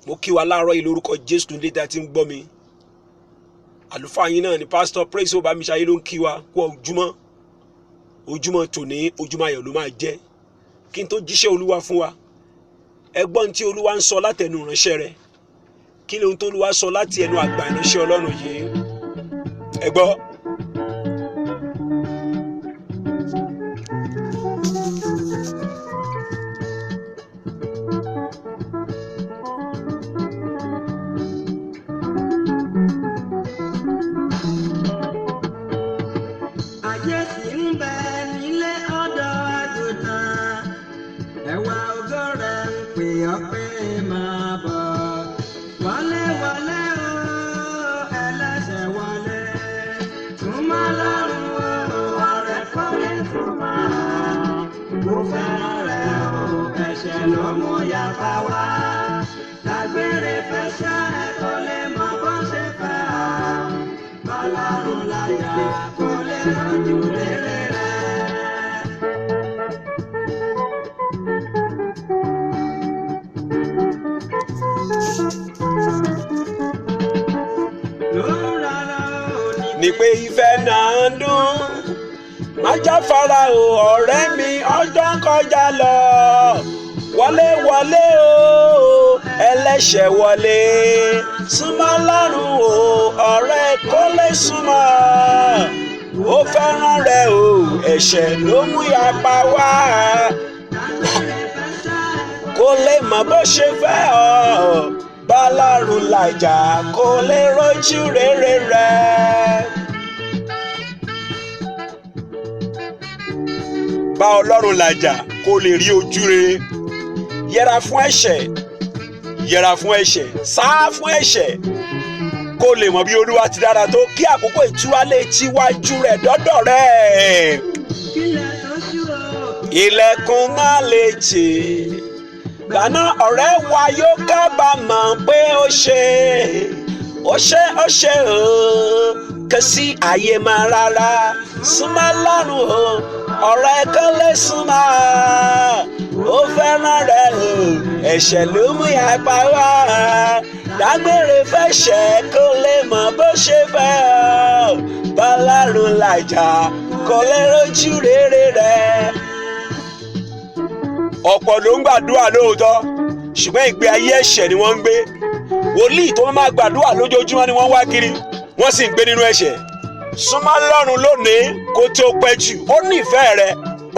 Mo kí wa láàárọ̀ yìí lórúkọ Jésù nílé tí a ti ń gbọ́ mi. Àlùfáà yín náà ni Pásítọ̀ Praise Bámiṣayé ló ń kí wa kú ojúmọ́. Ojúmọ́ tòní, ojúmọ́ ayọ̀ ló máa jẹ́. Kí n tó jíṣẹ́ Olúwa fún wa, ẹ gbọ́ ohun tí Olúwa ń sọ látẹnu ìránṣẹ́ rẹ̀. Kí ni ohun tó Olúwa sọ láti ẹnu àgbà ìránṣẹ́ Ọlọ́run yìí? Ẹ gbọ́. Ayé sì ń bẹ nílé ọ̀dọ́ àgùntàn. Ẹwà ògo rẹ̀ ń pè ọ́ pé máa bọ̀. Wọlé wọlé o, ẹlẹ́ṣẹ̀ wọlé. Súnmọ́ Ọlọ́run o, ọ̀rẹ́ kò lè súnmọ́. Mo fẹ́ràn rẹ̀ o, ẹ̀ṣẹ̀ ló mú yapa wá. Dágbére fẹsẹ̀ kó lè mọ bó ṣe fẹ́ ọ. Bọ́lọ́run láyà kó lè rojú rere rẹ̀. Ló ń rárá o ní Ní pé ìfẹ́ náà ń dùn, má jáfara o ọ̀rẹ́ mi, ọjọ́ ń kọjá lọ. Wọlé wọlé o, ẹlẹ́ṣẹ̀ wọlé. Súnmọ́ Ọlọ́run o, ọ̀rẹ́ kó lè súnmọ́. Ó fẹ́ràn rẹ o, ẹ̀ṣẹ̀ ló mú yapa wá. Dágbére fẹsẹ̀ Kó lè mọ bó ṣe fẹ́ ọ, bọ́lọ́run làjà kó lè rojú rere rẹ̀. Bá Ọlọ́run làjà kó lè rí ojú rere. Yẹra fún ẹ̀ṣẹ̀, yẹra fún ẹ̀ṣẹ̀, sá fún ẹ̀ṣẹ̀, kó lè mọ bí Olúwa ti dára tó, kí àkókò ìtura lè tiwájú rẹ̀ dọ́dọ̀ rẹ̀. Kílẹ̀ tó ṣú o. Ilẹ̀kùn náà lè tì gbaná, ọ̀rẹ́ wa yóò kábàámọ̀ pé ó ṣe, ó ṣe, ó ṣe o. Kò sí àyè máa rárá. Súnmọ́ lọ́rùn o, ọ̀rẹ́ kan lè súnmọ́. Ó fẹ́ràn rẹ̀ o, ẹ̀ṣẹ̀ ló mú yapa wá. Dágbére fẹ́ṣẹ̀ kó lè mọ bó ṣe fẹ́ ọ. Bọ́lárun làjà kó lè rojú rere rẹ̀. Ọ̀pọ̀ ló ń gbàdúrà lóòótọ́, ṣùgbọ́n ìgbé ayé ẹ̀ṣẹ̀ ni wọ́n ń gbé. Wòlíì tó máa gbàdúrà lójoojúmọ́ ni wọ́n wá kiri, wọ́n sì ń gbé nínú ẹ̀ṣẹ̀. Súnmọ́ Ọlọ́run lónìí kó tó pẹ́ jù. Ó nífẹ̀ẹ́ rẹ,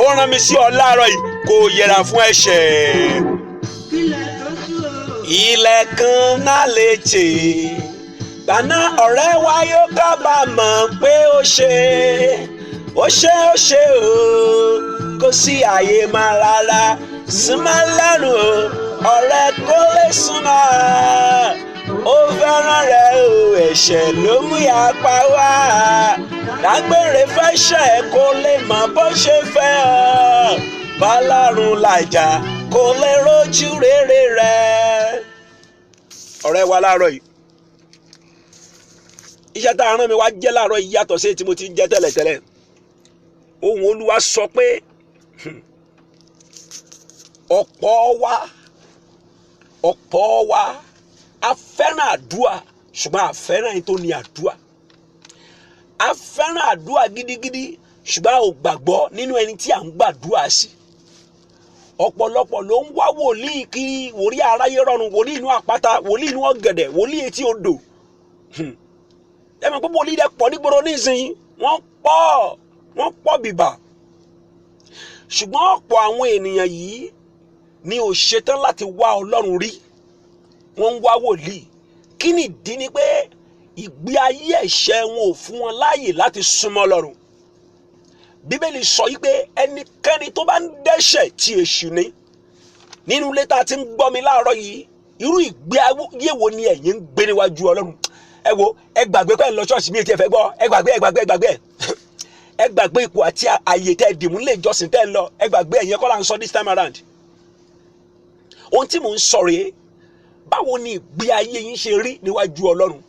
ó rán mi sí ọ láàárọ̀ yìí kó o yẹra fún ẹ̀ṣẹ̀. Kílẹ̀ tó ṣú o. Ilẹ̀kùn náà lè tì gbaná, ọ̀rẹ́ wa yóò kábàámọ̀ pé ó ṣe, ó ṣe, ó ṣe o. Kò sí àyè máa rárá. Súnmọ́ lọ́rùn o, ọ̀rẹ́ kó lè súnmọ́. Ó fẹ́ràn rẹ̀ o, ẹ̀ṣẹ̀ ló mú yapa wá. Dágbére fẹ́ṣẹ̀ kó lè mọ bó ṣe fẹ́ ọ. Bọ́lọ́run làjà kó lè rojú rere rẹ̀. Ọ̀rẹ́ wa, láàárọ̀ yìí, iṣẹ́ tá a rán mi wá jẹ́ láàárọ̀ yìí yàtọ̀ sí èyí tí mo ti ń jẹ́ tẹ́lẹ̀tẹ́lẹ̀. Ohun Olúwa sọ pé ọ̀pọ̀ wa a fẹ́ràn àdúà, ṣùgbọ́n a fẹ́ràn ẹni tó ní àdúà. A fẹ́ràn àdúà gidigidi, ṣùgbọ́n a ò gbàgbọ́ nínú ẹni tí à ń gbàdúà sí. Ọ̀pọ̀lọpọ̀ ló ń wá wòlíì kiri, wòlíì aráyé rọrùn, wòlíì inú àpáta, wòlíì inú ọ̀gẹ̀dẹ̀, wòlíì etí odò. Ẹ mọ̀ pé wòlíì dẹ̀ pọ̀ nígboro nísìnyí, wọ́n pọ̀, wọ́n pọ̀ bìbà. Ṣùgbọ́n ọ̀pọ̀ àwọn ènìyàn yìí ni ò ṣetán láti wá Ọlọ́run rí, wọ́n ń wá wòlíì. Kí ni ìdí? Ni pé ìgbé ayé ẹ̀ṣẹ̀ wọn ò fún wọn láàyè láti súnmọ́ Ọlọ́run. Bíbélì sọ yìí pé ẹnikẹ́ni tó bá ń dẹ́ṣẹ̀, tí èṣù ni. Nínú ilé tá a ti ń gbọ́ mi láàárọ̀ yìí, irú ìgbé ayé wo ni ẹ̀yin ń gbé níwájú Ọlọ́run? Ẹ wo, ẹ gbàgbé pé ẹ lọ ṣọ́ọ̀ṣì mi, ètí ẹ fẹ́ gbọ́. Ẹ gbàgbé, ẹ gbàgbé, ẹ gbàgbé, ẹ gbàgbé ipò àti àyè tẹ́ ẹ dìmú lè jọ́sìn tẹ́ ẹ lọ. Ẹ gbàgbé ẹ̀yẹn kọ́ là ń sọ this time around. Ohun tí mò ń sọ rèé: báwo ni ìgbé ayé yín ṣe rí níwájú Ọlọ́run?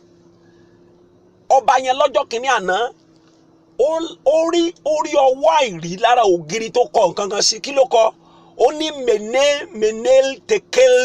Ọba yẹn lọ́jọ́ kìíní àná, ó rí ọwọ́ àìrí lára ògiri tó kọ nǹkan kan sí. Kí ló kọ? Ó ní mene mene tekel.